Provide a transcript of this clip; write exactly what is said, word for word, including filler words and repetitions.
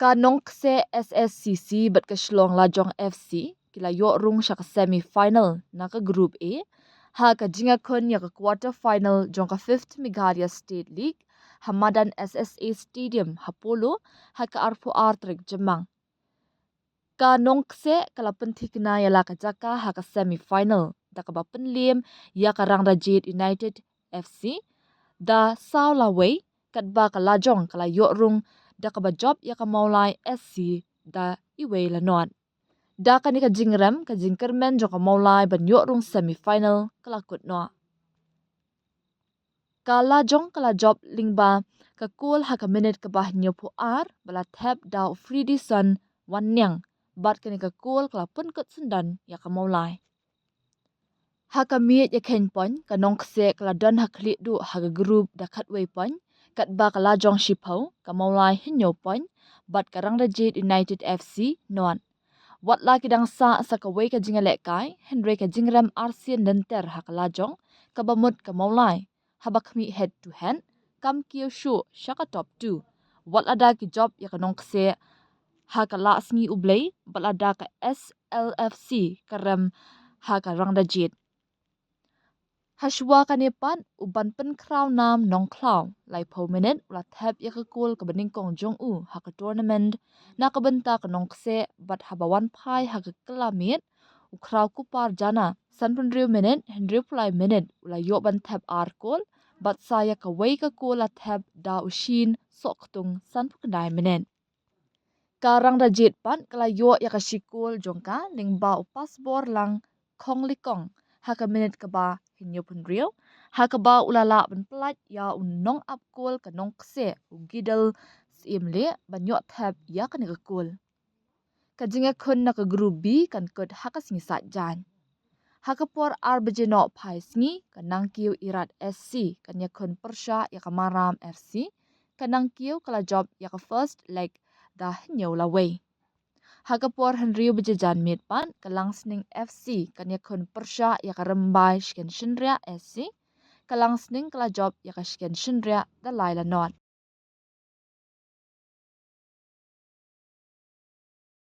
Ka Nongkseh S S C C bad ka Shillong Lajong F C ki la ïoh rung sha ka semi final na ka Group A ha ka jingïakhun ïa ka quarter final jong ka fifth Meghalaya State League ha madan S S A Stadium ha Polo ha ka arphew ar tarik Jymmang. Ka Nongkseh ka la pynthikna ïa la ka jaka ha ka semi final da kaba pynliem ïa ka Rangdajied United F C da saw lawei, katba ka Lajong ka la ïoh rung da kaba jop ïa ka Mawlai S C da iwei la nod. Da kane ka jingrem, ka jingkyrmen jong ka Mawlai ban ïoh rung semi final ka la kut noh. Ka Lajong ka la jop lyngba ka kol ha ka minit kaba hynñiewphew ar ba la thep da u Fredison Wanniang, bad kane ka kol ka la pynkut syndon ïa ka Mawlai. Ha ka miej ïakheiñ point, ka Nongkseh ka la don ha khlieh duh ha ka group da khatwei point, katba ka Lajong shiphew, ka Mawlai hynñiew point bad ka Rangdajied United F C nod. Wat la ki dang sah sa kawei ka jingïalehkai, hynrei ka jingrem arsien lynter ha ka Lajong kaba mut ka Mawlai haba khmih head to head kam kiew shuh sha ka top two. Wat lada ki jop ïa ka Nongkseh ha ka la sngi U Blei, bad lada ka S L F C ka rem ha ka Rangdajied. Hashwa kane pat, u ban pynkhraw nam Nongkhlaw, laiphew minit u la thep ïa ka kol kaba nyngkong jong u ha ka tournament na ka bynta ka Nongkseh, bad haba wan phai ha ka kylla miet, u khraw kupar jana, sanphew hynriew minit, hynriewphew lai minit u la ïoh ban thep ar kol, bad sa ïa kawei ka kol la thep da u Shin Sohktung, sanphew khyndai minit. Ka Rangdajied pat ka la ïoh ïa ka shi kol jong ka lyngba u Pasborlang Khonglikong ha ka minit kaba hynñiewphew hynriew, ha kaba u la lah ban pyllait ïa u nongap kol ka Nongkseh, u Gidel Syiemlieh, ban ïoh thep ïa kane ka kol. Ka jingïakhun na ka Group B kan kut ha ka sngi Saitjaiñ. Ha ka por ar baje noh phai sngi, ka Nangkiew Irat S C kan ïakhun pyrshah ïa ka Maram F C, ka Nangkiew ka la jop ïa ka first leg da hynñiew lawei. Ha ka por hynriew baje janmiet pat, ka Langsning F C kan ïakhun pyrshah ïa ka Rymbai Shken Shynriah S C, ka Langsning ka la jop ïa ka Shken Shynriah da lai la nod.